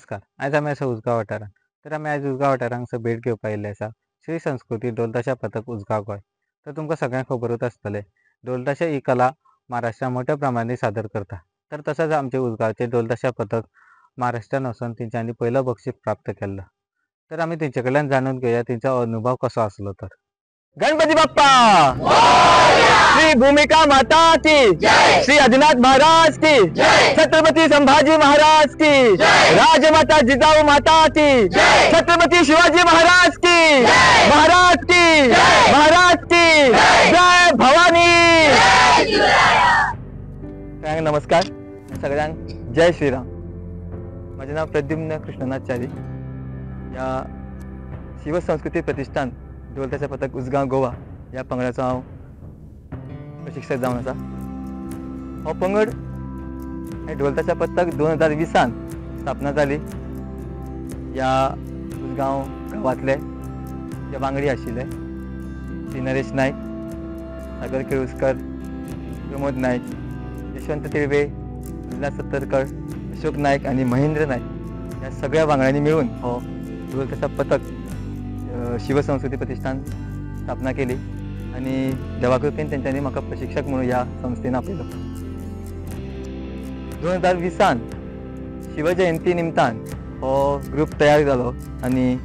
नमस्कार, आयज आमी आसा उजगांव वाठारांत. तर आमी आयज उजगांव वाठारांत हांगसर भेट घेवपाक आयिल्ले आसा श्री संस्कृती ढोलताशा पथक उजगांव गोंय. तर तुमकां सगळ्यांक खबरूच आसतलें, ढोलताशा ही कला महाराष्ट्रांत मोठ्या प्रमाणान सादर करता. तर तशेंच आमचे उजगांवचे ढोलताशा पथक महाराष्ट्रान वचून तेंच्यांनी पयलो बक्षीस प्राप्त केल्लो. तर आमी तेंचे कडल्यान जाणून घेवया तेंचो अनुभव कसो आसलो. तर गणपती बाप्पा, श्री भूमिका माता की, श्री आदिनाथ महाराज की, छत्रपति संभाजी महाराज की, राजमाता जिजाऊ माता की, छत्रपति शिवाजी महाराज की, महाराज की, महाराज की जय भवानी. सगळ्यांक नमस्कार, सगळ्यांक जय श्रीराम. माझे नाव प्रद्युम्न कृष्णनाथ च्यारी. या शिवसंस्कृती प्रतिष्ठान ढोलताशा पथक उजगांव गोवा ह्या पंगडाचो हांव प्रशिक्षक जावन आसा. हो पंगड हे ढोलताशा पथक 2020 स्थापना जाली. ह्या उजगांव गांवांतले जे वांगडी आशिल्ले श्री नरेश नायक, सागर केळुस्कर, प्रमोद नायक, यशवंत तिळवे, उल्हास सत्तरकर, अशोक नायक आनी महेंद्र नायक ह्या सगळ्या वांगड्यांनी मेळून हो ढोलताशा पथक शिवसंस्कृती प्रतिष्ठान स्थापना केली आनी देवा कृपेन तेंच्यांनी म्हाका प्रशिक्षक म्हणून ह्या संस्थेन आपयलो. 2020 शिवजयंती निमतान हो ग्रुप तयार जालो आनी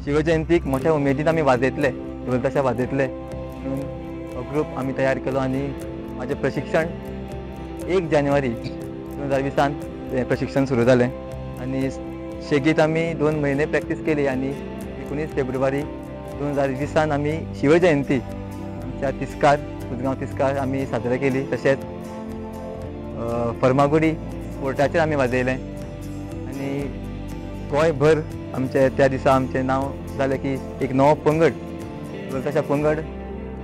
शिवजयंतीक मोठ्या उमेदीन आमी वाजयतले, ढोलताशा वाजयतले म्हणून हो ग्रुप आमी तयार केलो. आनी म्हाजें प्रशिक्षण 1 जानेवारी 2020 प्रशिक्षण सुरू जालें आनी शेगीत आमी 2 म्हयने प्रॅक्टीस केली आनी 19 फेब्रुवारी 2020 आमी शिवजयंती आमच्या तिस्कार, उजगांव तिस्कार आमी साजरा केली. तशेंच फर्मागुडी फोर्टाचेर आमी वाजयलें आनी गोंयभर आमचे त्या दिसा आमचें नांव जालें की एक नवो पंगड, ढोलताशा पंगड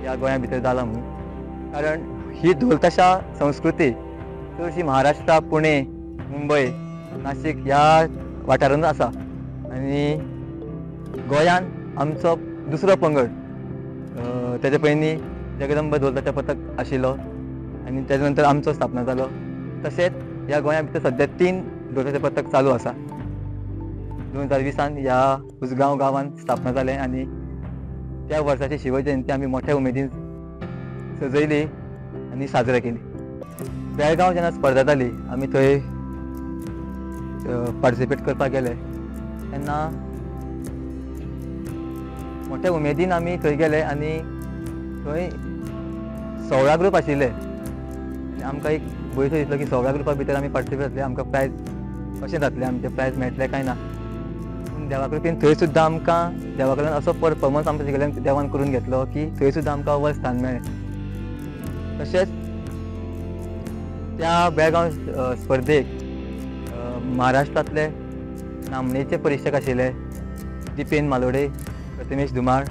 ह्या गोंया भितर जाला म्हणून. कारण ही ढोलताशा संस्कृती चडशी महाराष्ट्रा, पुणे, मुंबय, नाशिक ह्या वाठारांत आसा आनी गोंयान आमचो दुसरो पंगड तेजे पयलीं जगदंब ढोलताशा पथक आशिल्लो आनी तेजे नंतर आमचो स्थापना जालो. तशेंच ह्या गोंया भितर सद्या 3 ढोलताशा पथक चालू आसा. 2020 ह्या उजगांव गांवान स्थापना जालें आनी त्या वर्साची शिवजयंती आमी मोठ्या उमेदीन सजयली आनी साजरा केली. बेळगांव जेन्ना स्पर्धा जाली आमी थंय पार्टिसिपेट करपाक गेले तेन्ना मोठ्या उमेदीन आमी थंय गेले आनी थंय 16 ग्रुप आशिल्ले आनी आमकां एक भंय दिसलो की 16 ग्रुपा भितर आमी पार्टिसिपेट जातले, आमकां प्रायज कशें जातलें, आमचें प्रायज मेळटलें काय ना. पूण देवा कृपेन थंय सुद्दां आमकां देवा कडल्यान असो परफॉर्मन्स आमच्या कडल्यान देवान करून घेतलो की थंय सुद्दां आमकां अव्वल स्थान मेळ्ळें. तशेंच त्या बेळगांव स्पर्धेक महाराष्ट्रांतले नामनेचे परिक्षक आशिल्ले दिपेन मालोडे, प्रथमेश धुमाळ,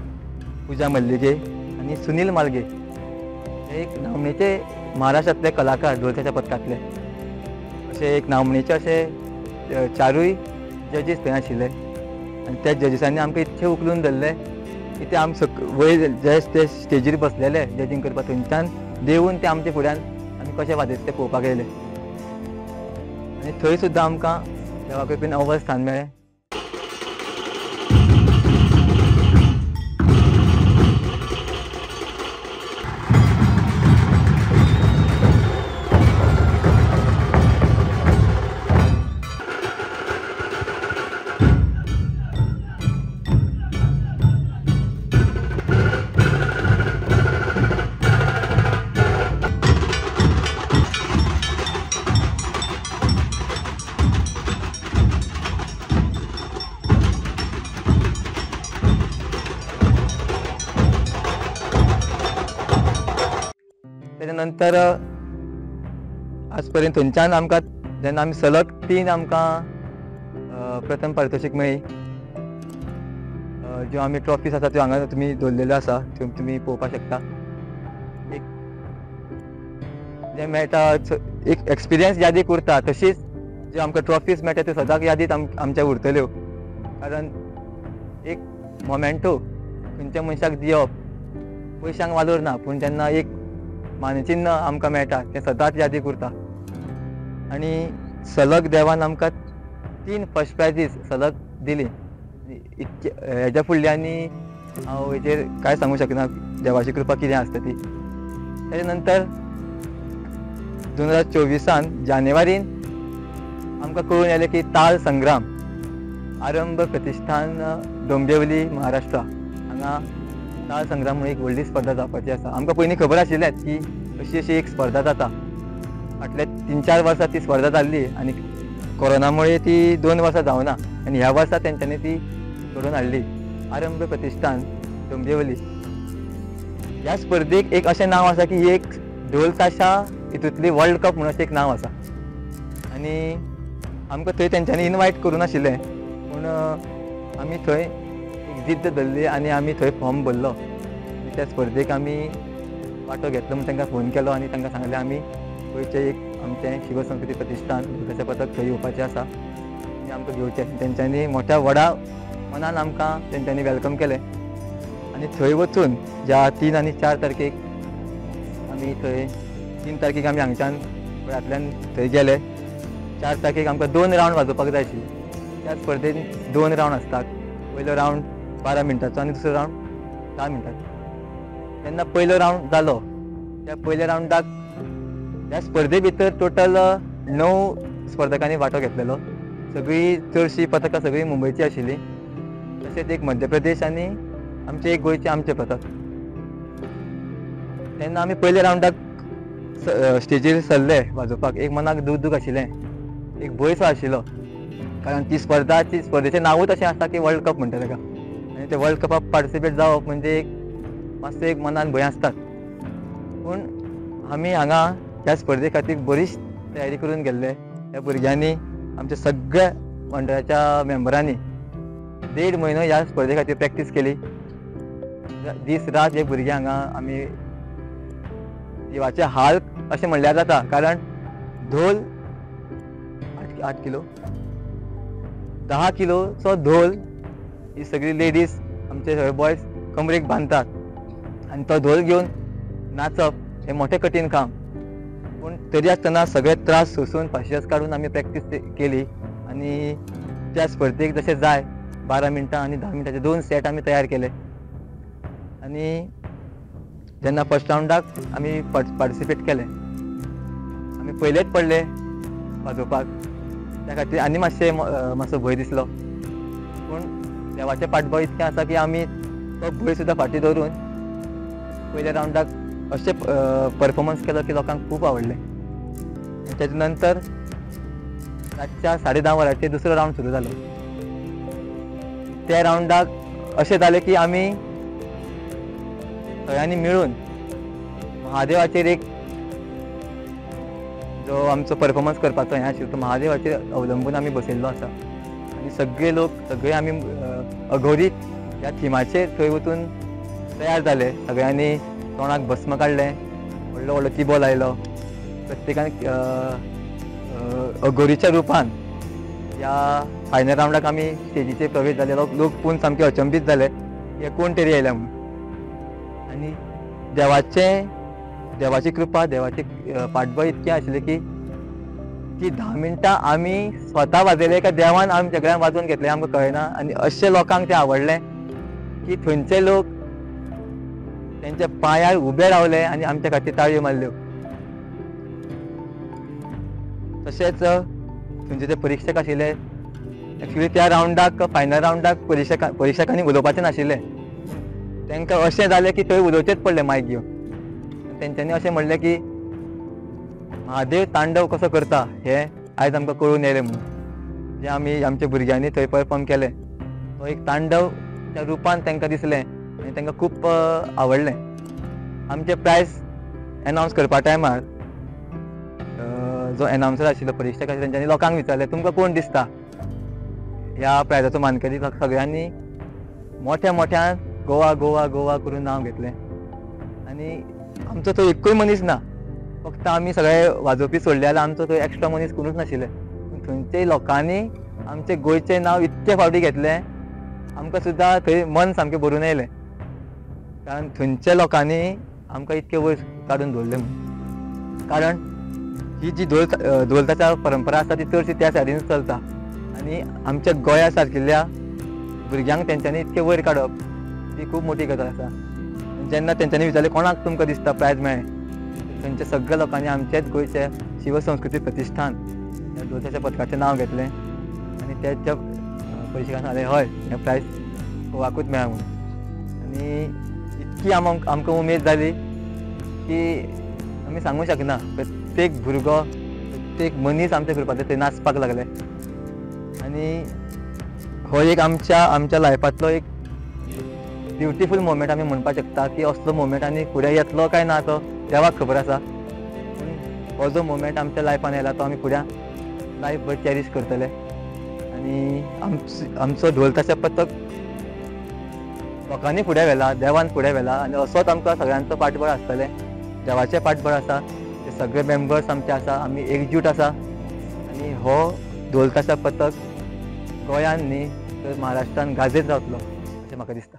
पूजा मल्लिगे आनी सुनील मालगे हे एक नामनेचे महाराष्ट्रांतले कलाकार ढोलताशा पथकांतले. अशे एक नामनेचे अशे 4 जजीस थंय आशिल्ले आनी त्या जजीसांनी आमकां इतके उखलून धरले की ते आम वयर जे ते स्टेजीर बसलेले जजींग करपाक थंयच्यान देंवून ते आमच्या फुड्यान आमी कशें वाजयता ते पळोवपाक येयले आनी थंय सुद्दां आमकां देवा कृपेन अव्वल स्थान मेळ्ळें. नंतर आजपर्यंत थंयच्यान आमकां जेन्ना आमी सलग 3 आमकां प्रथम पारितोशीक मेळ्ळी. ज्यो आमी ट्रॉफीज आसा त्यो हांगा तुमी दवरलेल्यो आसा त्यो तुमी पळोवपाक शकता. एक जें मेळटा एक एक्सपिरियन्स यादीक उरता, तशीच ज्यो आमकां ट्रॉफीज मेळटा त्यो सदांच यादीत आमच्या उरतल्यो. कारण एक मोमेंटो खंयच्या मनशाक दिवप पयशांक वालोर ना, पूण जेन्ना एक मानचिन्ह आमकां मेळटा तें सदांच यादीक उरता. आनी सलग देवान आमकां 3 फर्स्ट प्रायजीस सलग दिली. इतके हेज्या फुडले आनी हांव हेजेर कांय सांगूंक शकना, देवाची कृपा कितें आसता ती. तेजे नंतर 2024 जानेवारीन आमकां कळून आयलें की ताल संग्राम आरंभ प्रतिष्ठान डोंबिवली महाराष्ट्र हांगा ताल संग्राम म्हणून एक व्हडली स्पर्धा जावपाची आसा. आमकां पयलीं खबर आशिल्लेंच की अशी अशी एक स्पर्धा जाता. फाटल्या 3-4 वर्सां ती स्पर्धा जाल्ली आनी कोरोनामुळे ती 2 वर्सां जावना आनी ह्या वर्सा तेंच्यांनी ती घडोवन हाडली. आरंभ प्रतिष्ठान डोंबिवली ह्या स्पर्धेक एक अशें नांव आसा की ही एक ढोल ताशा हितूंतली वर्ल्ड कप म्हणून अशें एक नांव आसा. आनी आमकां थंय तेंच्यांनी इनवायट करूं नाशिल्लें, पूण आमी थंय एक जिद्द धरली आनी आमी थंय फॉर्म भरलो. त्या स्पर्धेक आमी वांटो घेतलो म्हूण तांकां फोन केलो आनी तांकां सांगलें आमी गोंयचें एक आमचें शिवसंस्कृती प्रतिष्ठान ढोल पथक थंय येवपाचें आसा आनी आमकां घेवचें. तेंच्यांनी मोठ्या व्हडा मनान आमकां तेंच्यांनी welcome केलें आनी थंय वचून ज्या 3 आनी 4 तारखेक आमी थंय 3 तारखेक आमी हांगच्यान गोंयांतल्यान थंय गेले. 4 तारखेक आमकां 2 रावंड वाजोवपाक जाय आशिल्ले. त्या स्पर्धेन 2 रावंड आसतात. पयलो रावंड 12 मिनटांचो आनी दुसरो रावंड 10 मिनटांचो. तेन्ना पयलो रावंड जालो. त्या पयल्या रावंडाक ह्या स्पर्धे भितर टोटल 9 स्पर्धकांनी वांटो घेतलेलो. सगळीं चडशीं पथकां सगळीं मुंबयची आशिल्लीं, तशेंच एक मध्य प्रदेश आनी आमचें एक गोंयचें आमचें पथक. तेन्ना आमी पयल्या रावंडाक स्टेजीर सरले वाजोवपाक. एक मनाक दूख आशिल्लें, एक भंय सो आशिल्लो, कारण ती स्पर्धा स्पर्धेचें नांवूच अशें आसता की वर्ल्ड कप म्हणटा ताका. आनी ते वर्ल्ड कपाक पार्टिसिपेट जावप म्हणजे एक मातसो एक मनान भंय आसतात. पूण आमी हांगा ह्या स्पर्धे खातीर बरीच तयारी करून गेल्ले. ह्या भुरग्यांनी, आमच्या सगळ्या मंडळाच्या मेंबरांनी 1.5 म्हयनो ह्या स्पर्धे खातीर प्रॅक्टीस केली. दीस रात हे भुरगे हांगा आमी जिवाचे हाल अशें म्हणल्यार जाता, कारण धोल 8 किलो 10 किलोचो धोल ही सगळी लेडीज आमचे सगळे बॉयज कमरेक बांदतात आनी तो धोल घेवन नाचप हें मोठें कठीण काम. पूण तरी आसतना सगळे त्रास सोसून पाशियेंस काडून आमी प्रॅक्टीस केली आनी त्या स्पर्धेक जशें जाय 12 मिनटां आनी 10 मिनटांचे 2 सेट आमी तयार केले. आनी जेन्ना फर्स्ट रावंडाक आमी पार्टिसिपेट केलें, आमी पयलेच पडले वाजोवपाक, त्या खातीर आनी मातशें मातसो भंय दिसलो. पूण देवाचें पाठबळ इतकें आसा की आमी तो भंय सुद्दां फाटीं दवरून पयल्या रावंडाक अशें परफॉर्मन्स केलो की लोकांक खूब आवडलें. तेजे नंतर रातच्या 10:30 वरांचेर दुसरो रावंड सुरू जालो. त्या रावंडाक अशें जालें की आमी सगळ्यांनी मेळून महादेवाचेर एक जो आमचो परफॉर्मन्स करपाचो हें आशिल्लो तो महादेवाचेर अवलंबून आमी बसयल्लो आसा. आनी सगळे लोक सगळे आमी अघोरीत ह्या थिमाचेर थंय वचून तयार जाले. सगळ्यांनी तोंडाक भस्म काडलें, व्हडलो व्हडलो तिबो लायलो, प्रत्येकान अघोरीच्या रुपान ह्या फायनल रावंडाक आमी स्टेजीचेर प्रवेश जाले. लोक पळोवन सामके अचंबीत जाले हे कोण तरी आयल्या म्हणून. आनी देवाची कृपा, देवाचें पाठबळ इतकें आशिल्लें की ती 10 मिनटां आमी स्वता वाजयले काय देवान आमी सगळ्यांक वाजोवन घेतलें आमकां कळना. आनी अशें लोकांक तें आवडलें की थंयचे लोक तेंच्या पांयार उबे रावले आनी आमच्या खातीर ताळयो मारल्यो. तशेंच थंयचे ते परिक्षक आशिल्ले, एक्चुली त्या रावंडाक फायनल रावंडाक परिक्षकांनी उलोवपाचें नाशिल्लें. तांकां अशें जालें की थंय उलोवचेंच पडलें मायक घेवन. तेंच्यांनी अशें म्हणलें की महादेव तांडव कसो करता हें आयज आमकां कळून येयलें म्हणून. जें आमी आमच्या भुरग्यांनी थंय परफॉर्म केलें तो एक तांडव त्या रुपान तांकां दिसलें आनी तांकां खूब आवडलें. आमचें प्रायज एनावन्स करपा टायमार जो एनावन्सर आशिल्लो परीक्षक आशिल्लो तेंच्यांनी लोकांक विचारलें तुमकां कोण दिसता ह्या प्रायजाचो मानकरी. सगळ्यांनी मोठ्या मोठ्यान गोवा गोवा गोवा करून नांव घेतलें. आनी आमचो थंय एकूय मनीस ना, फक्त आमी सगळे वाजोवपी सोडले जाल्यार आमचो थंय एक्स्ट्रा मनीस कोणूच नाशिल्ले. थंयचे लोकांनी आमचें गोंयचें नांव इतके फावटी घेतलें, आमकां सुद्दां थंय मन सामकें भरून येयलें, कारण थंयच्या लोकांनी आमकां इतके वयर काडून दवरलें म्हणून. कारण ही जी ढोलताच्या परंपरा आसा ती चडशी त्या सायडीनूच चलता. आनी आमच्या गोंया सारकिल्ल्या भुरग्यांक तेंच्यांनी इतकें वयर काडप ही खूब मोटी गजाल आसा. जेन्ना तेंच्यांनी विचारलें कोणाक तुमकां दिसता प्रायज मेळ्ळें, थंयच्या सगळ्या लोकांनी आमचेच गोंयचे शिवसंस्कृती प्रतिश्ठान ह्या ढोल पथकाचें नांव घेतलें आनी तेच्या परिक्षकान सांगलें हय हें प्रायज गोवाकूच मेळ्ळां म्हणून. आनी इतकी आमकां उमेद जाली की आमी सांगूंक शकना. प्रत्येक भुरगो, प्रत्येक मनीस आमच्या ग्रुपांतले थंय नाचपाक लागले आनी हो एक आमच्या आमच्या लायफांतलो एक ब्युटिफूल मोमेंट आमी म्हणपाक शकता की असलो मोमेंट आनी फुडें येतलो काय ना तो देवाक खबर आसा, पूण हो जो मोमेंट आमच्या लायफान येयला तो आमी फुडें लायफ भर चॅरीश करतले. आनी आमचो ढोल ताशा पथक लोकांनी फुडें व्हेला, देवान फुडें व्हेला आनी असोच आमकां सगळ्यांचो पाठबळ आसतलें. देवाचें पाठबळ आसा, ते सगळे मेंबर्स आमचे आसा, आमी एकजूट आसा आनी हो ढोल ताशा पथक गोंयान न्ही तर महाराष्ट्रान गाजयत रावतलो अशें म्हाका दिसता.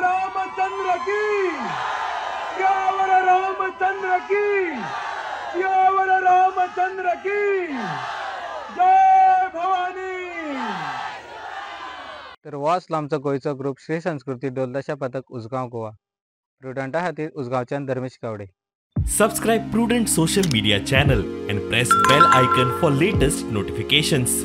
रामचंद्र की, सियावर रामचंद्र की, सियावर रामचंद्र की जय भवानी. तर हो आसलो आमचो गोंयचो ग्रुप श्री संस्कृती ढोल ताशा पथक उजगांव गोवा. प्रुडंटा खातीर उजगांवच्यान Dharmesh Gawade. Subscribe Prudent social media channel and press bell icon for latest notifications.